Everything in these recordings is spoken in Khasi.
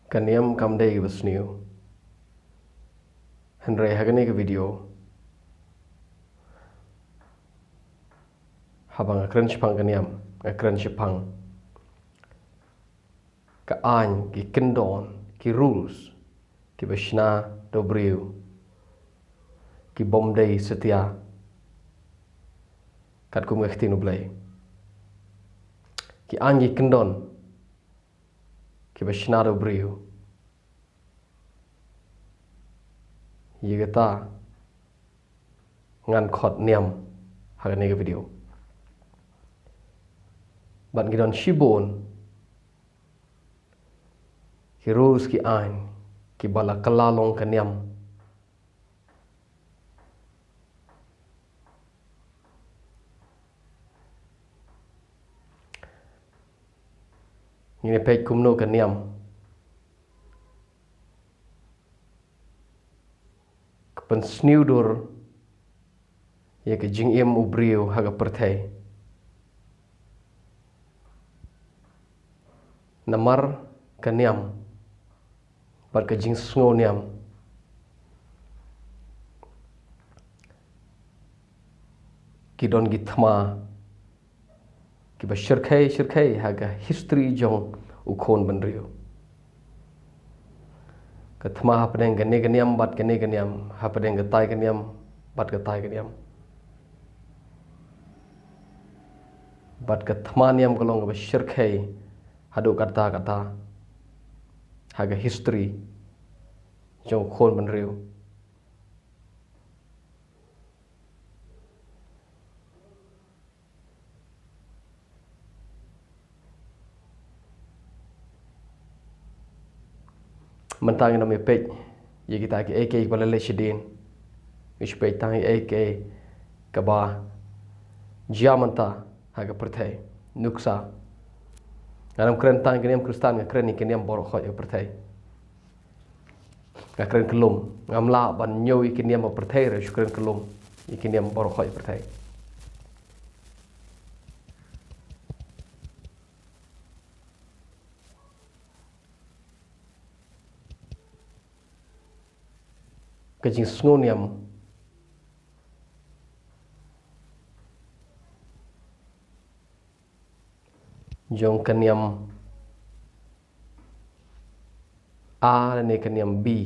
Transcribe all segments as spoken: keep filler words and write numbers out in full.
Ka niam kam dei kaba sniew. Hynrei ha kane ka video, haba nga kren shaphang ka niam, nga kren shaphang ka aiñ, ki kyndon, ki rules kiba shna da u briew, ki bym dei satia katkum ka ktien U Blei. Ki aiñ, ki kyndon kiba shna da u briew. Ïa kata ngan khot niam ha kane ka video. Bad ngi don shibun ki rules, ki aiñ kiba la kylla long ka niam. Ngin ïa peit kumno ka niam ka pynsniew dur ïa ka jingim u briew ha ka pyrthei. Namar ka niam bad ka jingsngew niam, ki don ki thma kiba shyrkhei shyrkhei ha ka history jong u khun bynriew. Ka thma hapdeng kane ka niam bad kane ka niam, hapdeng katai ka niam bad katai ka niam. Bad ka thma niam ka long kaba shyrkhei haduh katta katta ha ka history jong u khun bynriew. Mynta ngin ym ïa peit ïa kita kiei kiei kiba la leit shadien. Ngi shu peit tang ïa kiei kiei kaba jia mynta ha ka pyrthei. Nuksa, ngan ym kren tang ïa ki niam Khristan, nga kren ïa ki niam baroh khoit ha ka pyrthei. Nga kren kyllum, ngam lah ban ñiew ïa ki niam ha pyrthei, re shu kren kyllum ïa ki niam baroh khoit ha pyrthei. Ka jingsngew niam jong ka niam A lane ka niam B,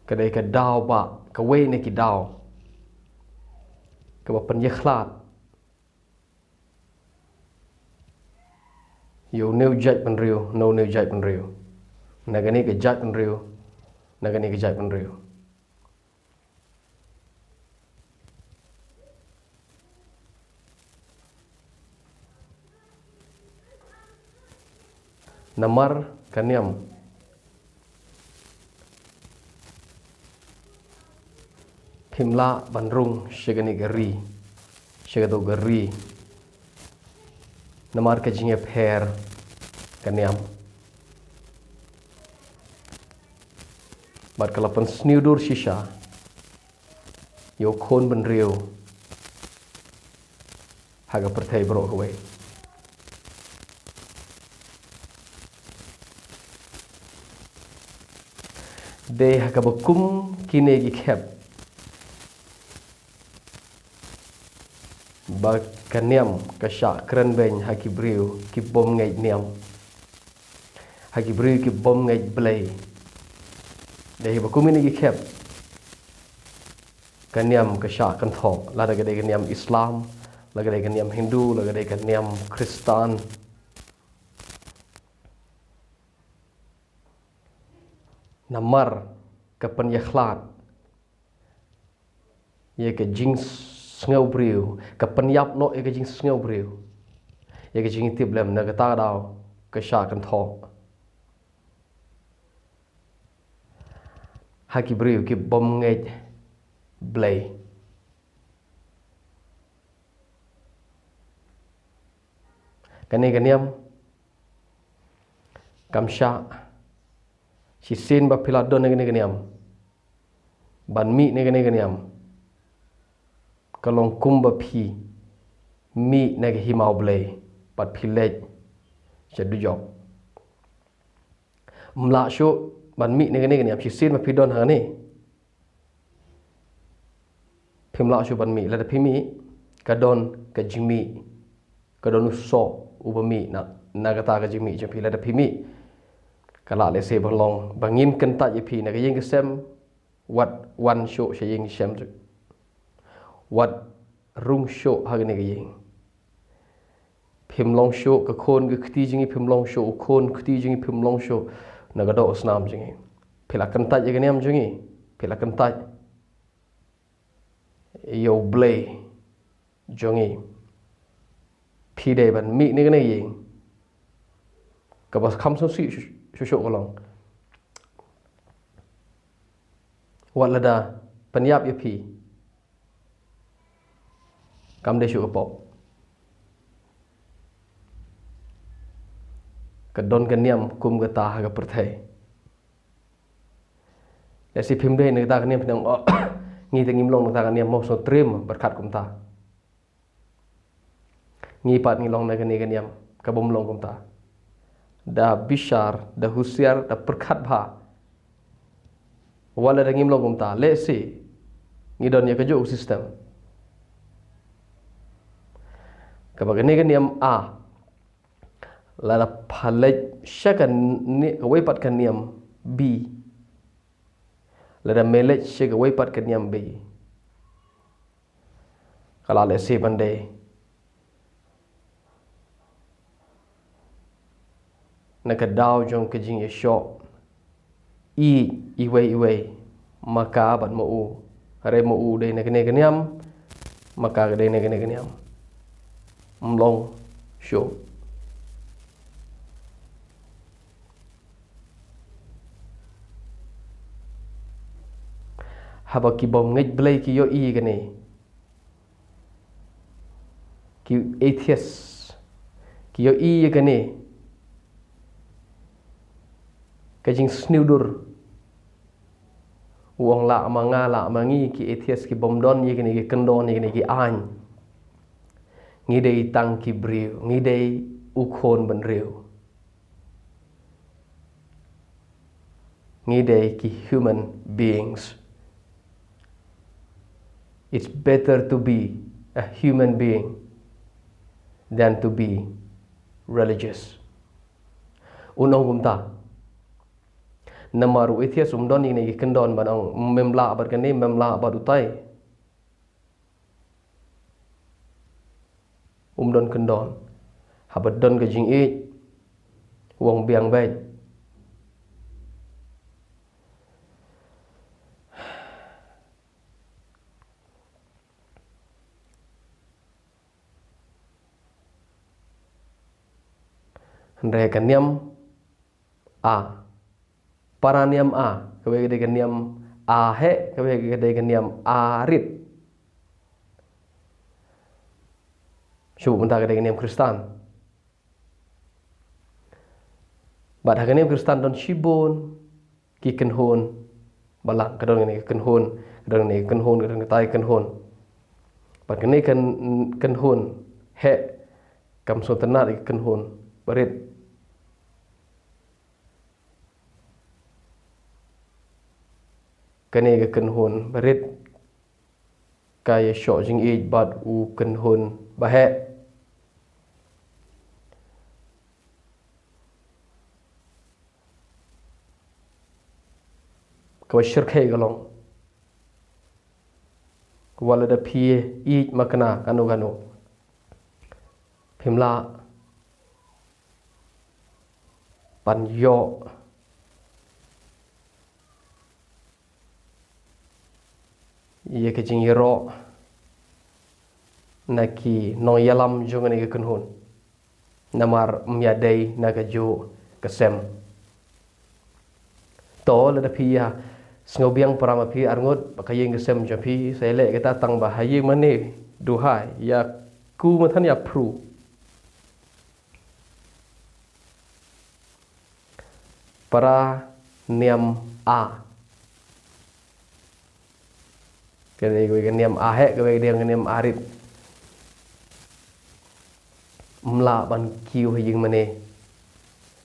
ka dei ka daw ba kawei na ki daw kaba pynïakhlad ïa une u jaitbynriew na une u jaitbynriew, na kane ka jaitbynriew na kane ka jaitbynriew. Namar ka niam, phim lah ban rung sha kane ka ri, sha kato ka ri, namar ka jingïapher ka niam. Bad ka la pynsniew dur shisha ïa u khun bynriew ha ka pyrthei baroh kawei. Dei ha kaba kum kine ki khep ba ka niam ka shah kren beiñ ha ki briew ki bym ngeit niam, ha ki briew ki bym ngeit Blei. Dei ha kaba kum kine ki khep ka niam ka shah kynthoh, lada ka dei ka niam Islam, lada ka dei ka niam Hindu, lada ka dei ka niam Khristan. Namar ka pynïakhlad ïa ka jingsngew briew, ka pynïap noh ïa ka jingsngew briew, ïa ka jingïatiplem, na kata ka daw ka shah kynthoh ha ki briew ki bym ngeit Blei. Kane ka niam kam shah, shisien ba phi la don na kane ka niam, ban mih na kane ka niam, Ka long kumba phi mih na ka hima U Blei bad phi leit sha dujok. Ym lah shuh ban mih na kane ka niam, shisien ba phi don hangne. Phim lah shuh ban mih, lada phi mih, ka don ka jingmih, ka don u soh uba mih na, na kata ka jingmih jong phi. Lada phi mih, ka lah lehse ban long ba ngin kyntait ïa phi na ka ïing ka sem, wat wan shuh sha ïing shem. Wat rung shuh ha kane ka ïing. Phim long shuh ka khun ka kti jong ngi, phim long shuh u khun kti jong ngi, phim long shuh na ka doh u snam jong ngi. Phi la kyntait ïa ka niam jong ngi, phi la kyntait ïa U Blei jong ngi. Phi dei ban mih na kane ka ïing. Kaba kham sngewsih shuh shuh ka long, wat lada pynïap ïa phi, kam dei shuh ka pop. Ka don ka niam kum kata ha ka pyrthei. Lehse phim dei na kata ka niam, phin ong, oh, ngi te ngim long na kata ka niam, mo, sngewtriem pyrkhat kumta. Ngi pat ngi long na kane ka niam kaba ym long kumta. Da bishar, da husiar, da pyrkhat bha. Wat lada ngim long kumta, lehse ngi don ïa kajuh ka system. Kaba kane ka niam A, lada pha leit sha kane, kawei pat ka niam B, lada me leit sha kawei pat ka niam B, ka lah lehse ban dei na ka daw jong ka jingïashoh. I, iwei iwei, ma ka bad ma u. Hynrei ma u dei na kane ka niam, ma ka ka dei na kane ka niam. Ym long shuh. Haba ki bym ngeit Blei ki ïohi ïa kane, ki atheist, ki ïohi ïa kane ka jingsniew dur. U ong lah ma nga, lah ma ngi ki atheist, ki bym don ïa kane, ki kyndon ïa kane, ki aiñ. Ngi dei tang ki briew, ngi dei u khun bynriew. Ngi dei ki human beings. It's better to be a human being than to be religious. Un ong kumta. Namar u atheist um don ïa kine ki kyndon ban ong, mem lah bad kane, mem lah bad utai. Um don kyndon. Haba don ka jingïeit, u ong biang beit. Hynrei ka niam A. Para niam A, kawei ka dei ka niam A heh, kawei ka dei ka niam A rit. Shu mynta ka dei ka niam Khristan. Bad ha ka niam Khristan don shibun ki kynhun balang, ka don kane ka kynhun, ka don kane ka kynhun, ka don katai ka kynhun. Bad kane ka kyn-, kynhun heh, kam sngewtynnat ïa ka kynhun barit. Kane ka kynhun barit ka ïashoh jingïeit bad u kynhun baheh. Kaba shyrkhei ka long, wat lada phi ïeit makna kano kano, phim lah ban ïoh ïa ka jingïaroh na ki nongïalam jong kane ka kynhun. Namar ym ïadei na kajuh ka sem. To lada phi ïa sngewbiang para ma phi arngut ba ka ïing ka sem jong phi, sa ïaleh kita tang ba ha ïing mane, duhai ïa ku mynta ïa pru. Para niam A. Ka dei kawei ka niam aheh, kawei ka dei ka niam arit. Ym lah ban kiew ha ïing mane.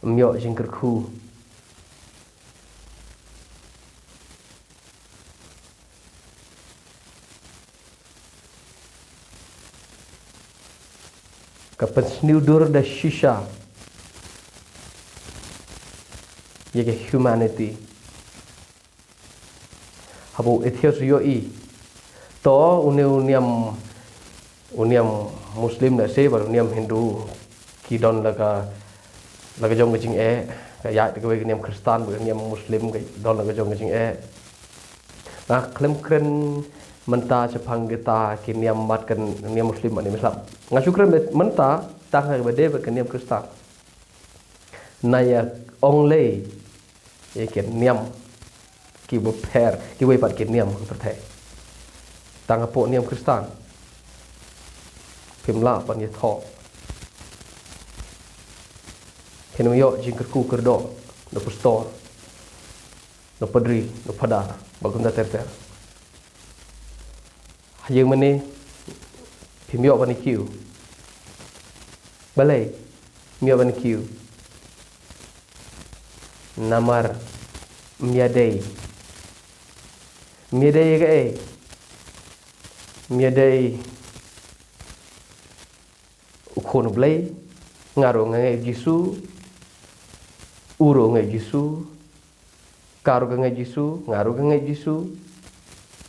Ym ïoh jingkyrkhu. Ka pynsniew dur da shisha ïa ka humanity. Haba u atheist u ïohi, to une u niam, u niam Muslim lehse bad u niam Hindu ki don la ka, la ka jong ka jingeh, ka ïaid da kawei ka niam Khristan bad ka niam Muslim ka don la ka jong ka jingeh. Nga khlem kren mynta shaphang kita ki niam bad ka niam Muslim bad niam Islam. Nga shu kren mynta tang ha kaba dei bad ka niam Khristan. Na ïa ong lei ïa ki niam kiba pher, kiwei pat ki niam ha ka pyrthei. Tang hapoh niam Khristan phim lah ban ïathoh. Phin ym ïoh jingkyrkhu kyrdoh na pastor, na padri, na phadar, bad kumta ter ter. Ha ïing mane phim ïoh ban kiew. Balei phim ïoh ban kiew? Namar ym ïadei. Ym ïadei ïa kaei? Ym ïadei u khun u Blei, nga ruh nga ngeit Jisu, u ruh u ngeit Jisu, ka ruh ka ngeit Jisu, nga ruh ka ngeit Jisu.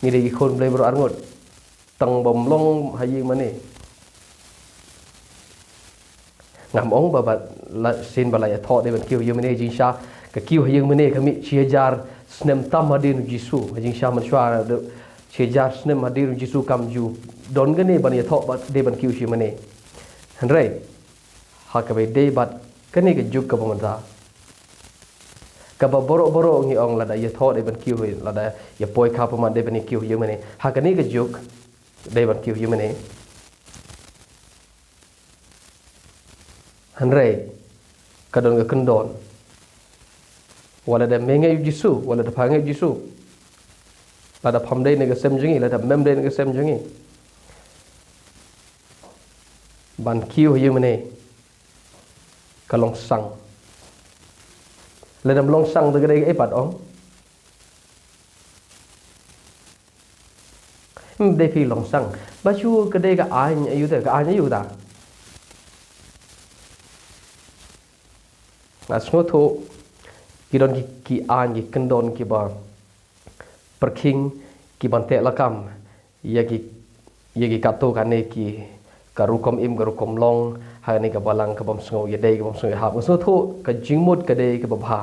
Ngi dei ki khun Blei baroh arngut. Tang bym long ha ïing mane. Ngam ong ba, ba la sien ba la ïathoh dei ban kiew ha ïing mane, jingshisha ka kiew ha ïing mane ka mih shi hajar snem tam hadien u Jisu. Jingshisha mynshuwa shi hajar snem hadien u Jisu kam ju don kane ban ïathoh ba dei ban kiew ha ïing mane. Hynrei ha kaba ïadei bad kane ka juk kaba mynta, kaba baroh baroh ngi ong lada ïathoh dei ban kiew, lada ïa poi kha pyrman dei ban kiew ha ïing mane. Ha kane ka juk dei ban kiew ha ïing mane. Hynrei ka don ka kyndon. Wat lada me ngeit Jisu, wat lada pha ngeit Jisu, lada pham dei na ka sem jong ngi, lada mem dei na ka sem jong ngi, ban kiew ha ïing mane ka long sang. Lada ym long sang te ka dei kaei pat ong? Ym dei phi long sang. Ba shu ka dei ka aiñ aïu te, ka aiñ aïu ta? Nga sngewthuh ki don ki, ki aiñ, ki kyndon kiba pyrkhing, ki ban teh lakam ïa ki, ïa ki katto katne ki, ka rukom im, ka rukom long ha kane ka balang kabym sngew ïadei, kabym sngew ïahap. Nga sngewthuh ka jingmut ka dei kaba bha.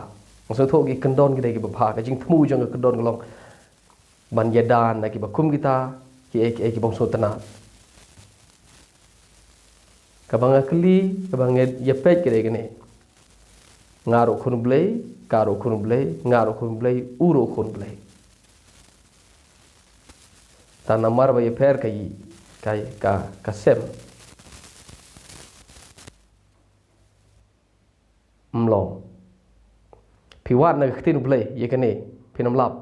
Nga sngewthuh ki kyndon ki dei kiba bha. Ka jingthmu jong ka kyndon ka long ban ïada na kiba kum kita, kiei kiei kibym sngewtynnat. Kaba nga kylli, kaba nga ïapeit ka dei kane. Nga ruh khun Blei, ka ruh khun Blei, nga ruh khun Blei, u ruh khun Blei. Tang namar ba ïapher ka, ka, ka, ka sem. Ym long. Phi wad na ka ktien Blei ïa kane, phin ym lap.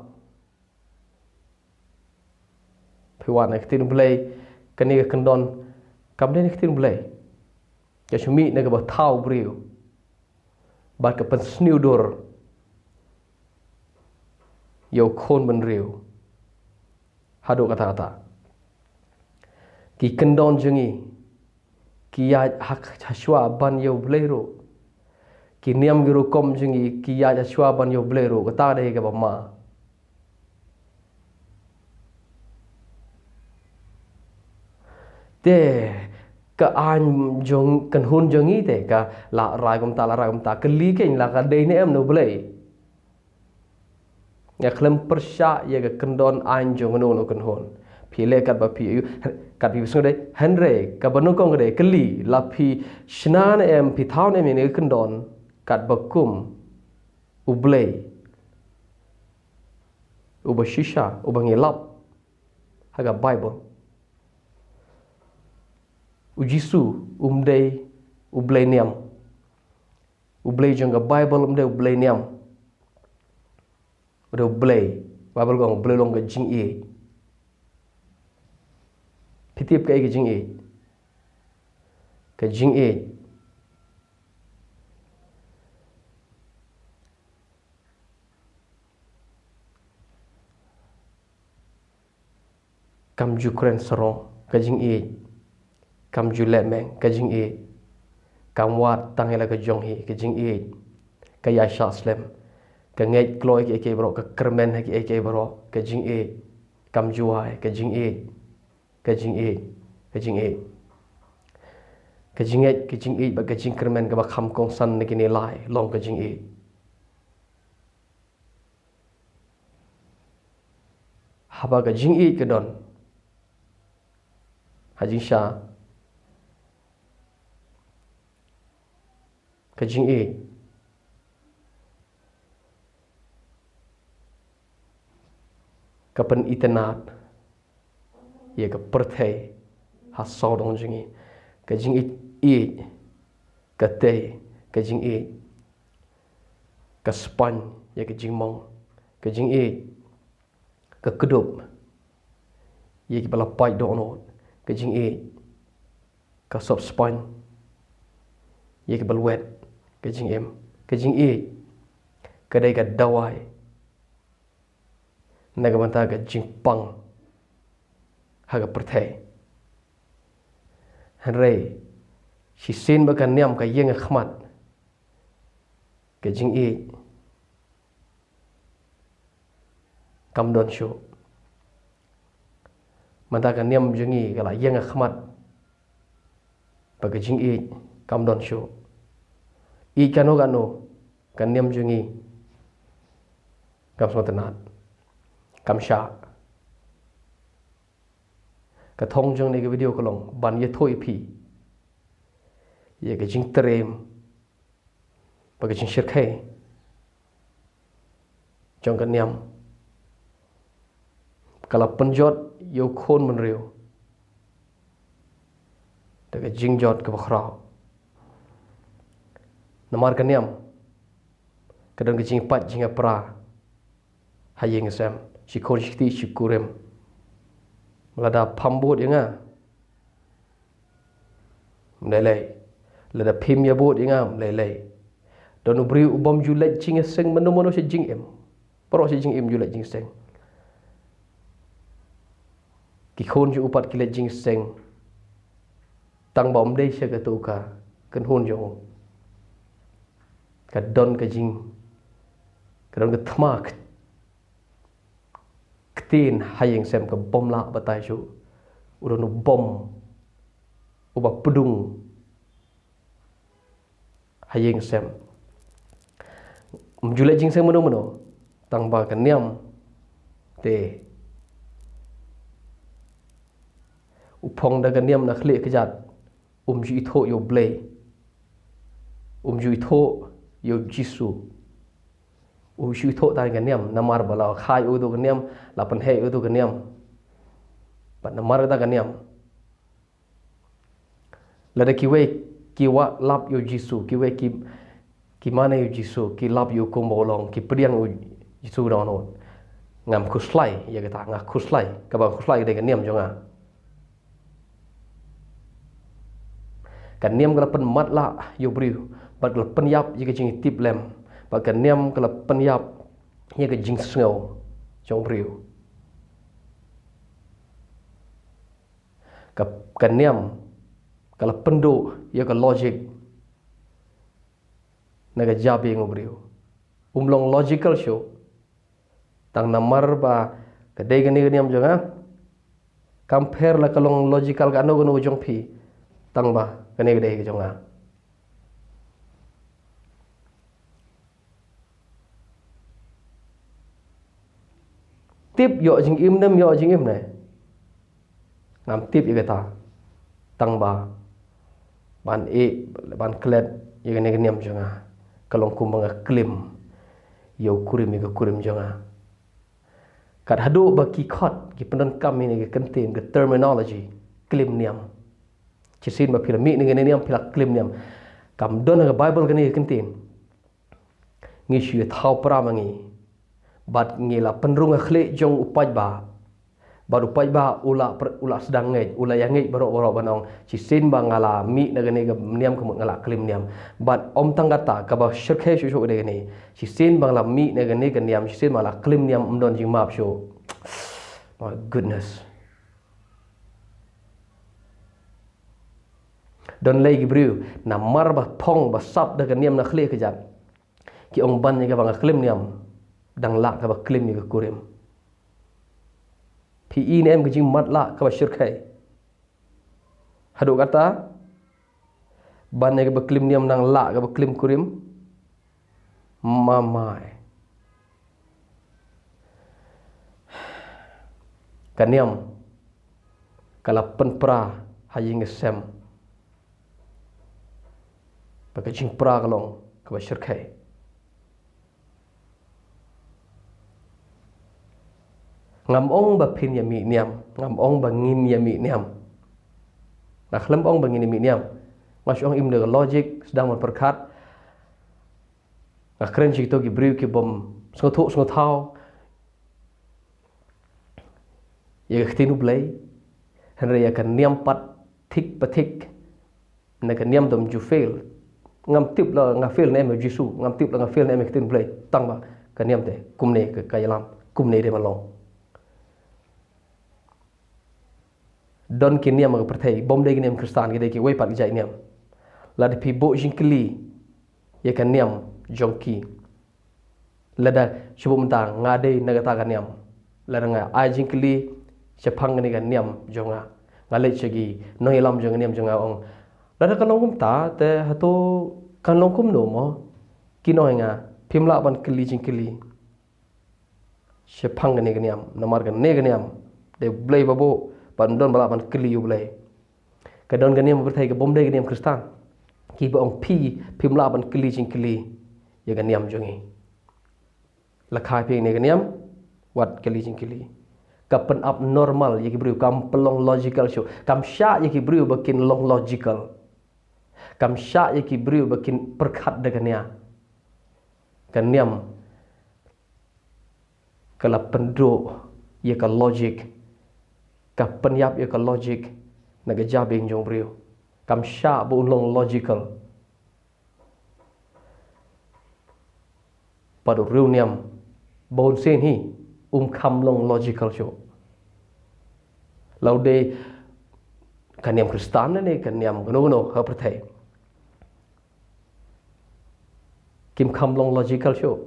Phi wad na ka ktien Blei, kane ka kyndon kam dei na ka ktien Blei. Ka shu mih na kaba thaw briew bad ka pynsniew dur ïa u khun bynriew. Haduh katta katta ki kyndon jong ngi ki ïaid ha, hashwa ban ïa u Blei ruh. Ki niam ki rukom jong ngi ki ïaid hashwa ban ïa u Blei ruh. Kata ka dei kaba ma. Te ka aiñ jong kynhun jong ngi te ka la rai kumta, la rai kumta, kylli kein la ka dei ne em na u Blei. Nga khlem pyrshah ïa ka kyndon aiñ jong uno uno u kynhun. Phi leh katba phi ïohi, kat phi sngewdei, hynrei kaba nyngkong ka dei kylli, la phi shna ne em, phi thaw ne em ïa ka kyndon katba kum u Blei uba shisha, uba ngi lap ha ka Baibl. U Jisu um dei u Blei niam. U Blei jong ka Baibl um dei u Blei niam. U dei u Blei. Baibl ka ong u Blei long ka jingïeit. Phi tip kaei ka jingïeit? Ka jingïeit kam ju kren sarong, ka jingïeit. Kam ju lehmeng, ka jingïeit. Kam wad tang ïa la ka jong hi, ka jingïeit. Ka ïaishah slem. Ka ngeit kloi kiei kiei baroh, ka kyrmen ha kiei kiei baroh, ka jingïeit. Kam ju ai, ka jingïeit. Ka jingïeit. Ka jingïeit. Ka jingngeit, ka jingïeit bad ka jingkyrmen kaba kham kongsan na kine lai long ka jingïeit. Haba ka jingïeit ka don ha jingshisha, ka jingïeit ka pynitynnad ïa ka pyrthei ha sawdong jong ngi. Ka jingïeit, ïeit, ka tei, ka jingïeit ka spaiñ ïa ka jingmong, ka jingïeit ka kdup ïa kiba la pait dohnud, ka jingïeit ka sop spaiñ ïa kiba lwet ka jingim, ka jingïeit ka dei ka dawai na ka bynta ka jingpang ha ka pyrthei. Hynrei shisien ba ka niam ka ïeng ha khmat, ka jingïeit kam don shuh. Mynta ka niam jong ngi ka la ïeng ha khmat, ba ka jingïeit kam don shuh. Ïeit kano kano, ka niam jong ngi kam sngewtynnad, kam shah. Ka thong jong kane ka video ka long ban ïathuh ïa phi ïa ka jingtriem bad ka jingshyrkhei jong ka niam. Ka la pynjot ïa u khun bynriew da ka jingjot kaba khraw. Namar ka niam ka don ka jingpait jingïapra ha ïing sem, shi khun shi kti shi kurim. Lada pham bud ïa nga, ym lei lei. Lada phim ïa bud ïa nga, ym lei lei. Don u briew u bym ju leit jingïaseng mano mano sha jingim. Baroh sha jingim ju leit jingïaseng. Ki khun jong u pat ki leit jingïaseng tang ba ym dei sha kato ka kynhun jong u. Ka don ka jing, ka don ka thma ktien ha ïing sem ka bym lah batai shuh. U don u bom uba pdung ha ïing sem. Ym ju leit jingïaseng mano mano, tang ba ka niam te u phong da ka niam na khlieh kjat. Um ju ithuh ïa U Blei, um ju ithuh ïa U Jisu. Um ju ithuh tang ïa ka niam, namar ba la kha ïa uto ka niam, la pynheh ïa uto ka niam. Bad namar kata ka niam, lada kiwei ki wad lap ïa U Jisu, kiwei ki, ki mane ïa U Jisu, ki lap ïa u kum ba u long, ki pdiang ïa U Jisu dohnud. Ngam khuslai ïa kata, nga khuslai, kaba khuslai ka dei ka niam jong nga. Ka niam ka la pynmatlah ïa u briew, bad ka la pynïap ïa ka jingïatiplem, bad ka niam ka la pynïap ïa ka jingsngew jong u briew. Ka, ka niam ka la pynduh ïa ka logic na ka jabieng u briew. Um long logical shuh. Tang namar ba ka dei kane ka niam jong nga, kam pher la ka long logical kano kano ka jong phi, tang ba kane ka dei ka jong nga. Tip ïoh jingim ne ym ïoh jingim ne? Ngam tip ïa kata. Tang ba ban ïeh, ban klet ïa kane ka niam jong nga, ka long kumba nga klim ïa u kurim, ïa ka kurim jong nga. Kat haduh ba ki khot ki pyndonkam ïa kane ka kyntien, ka terminology klim niam. Shisien ba phi la mih na kane ka niam, phi la klim niam. Kam don ha ka Baibl kane ka kyntien. Ngi shu ïa thaw pra ma ngi, bad ngi la pynrung ha khlieh jong u paidbah, Bad u paidbah u la pr-, u la sdang ngeit, u la ïa ngeit baroh baroh ban ong, shisien ba nga la mih na kane ka niam ka mut nga la klim niam. Bad ym tang kata, kaba shyrkhei shuh shuh ka dei kane. Shisien ba nga la mih na kane ka niam, shisien ba nga la klim niam, ym don jingmap shuh. My goodness. Don lei ki briew, namar ba phong ba sap da ka niam na khlieh ka jat, ki ong ban ïa kaba nga klim niam, dang lah kaba klim ïa ka kurim. Phi i ne em ka jingmatlah kaba shyrkhei? Haduh kata, ban ïa kaba klim niam dang lah kaba klim kurim. Mamai. Ka niam ka la pynpra ha ïing ha sem. Ba ka jingpra ka long kaba shyrkhei. Ngam ong ba phin ïa mih niam, ngam ong ba ngin ïa mih niam. Nga khlem ong ba ngin ïa mih niam. Nga shu ong im da ka logic, sdang ban pyrkhat. Nga kren sha kito ki briew ki bym sngewthuh sngewthaw ïa ka ktien U Blei. Hynrei ïa ka niam pat thik pa thik, na ka niam dom ju fail. Ngam tip la nga fail ne em ïa U Jisu, ngam tip la nga fail ne em ïa ka ktien U Blei. Tang ba ka niam te kumne ka, ka ïalam, kumne dei ban long. Don ki niam ha ka pyrthei, bym dei ki niam Khristan, ki dei kiwei pat ki jait niam. Lada phi buh jingkylli ïa ka niam jong ki, lada shu buh mynta nga dei na kata ka niam, lada nga ai jingkylli shaphang kane ka niam jong nga, nga leit sha ki nongïalam jong ka niam jong nga, ong, lada ka long kumta te hato kan long kumno mo? Kin ong ïa nga, phim lah ban kylli jingkylli shaphang kane ka niam, namar kane ka niam dei U Blei ba buh, bad ym don ba lah ban kylli ïa U Blei. Ka don ka niam ha pyrthei ka bym dei ka niam Khristan, kiba ong phi phim lah ban kylli jingkylli ïa ka niam jong ngi. La kha phi kane ka niam, wat kylli jingkylli. Ka pyn-abnormal ïa ki briew, kam pynlong logical shuh. Kam shah ïa ki briew ba kin long logical. Kam shah ïa ki briew ba kin pyrkhat da ka nia. Ka niam ka la pynduh ïa ka logic, ka pynïap ïa ka logic na ka jabieng jong u briew. Kam shah ba un long logical. Bad u riewniam ba un sien hi um kham long logical shuh. La u dei ka niam Khristan ne ka niam kano kano ha pyrthei, kim kham long logical shuh.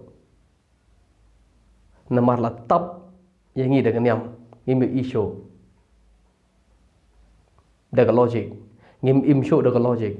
Namar la tap ïa ngi da ka niam, ngim ïohi shuh da ka logic, ngim im shuh da ka logic.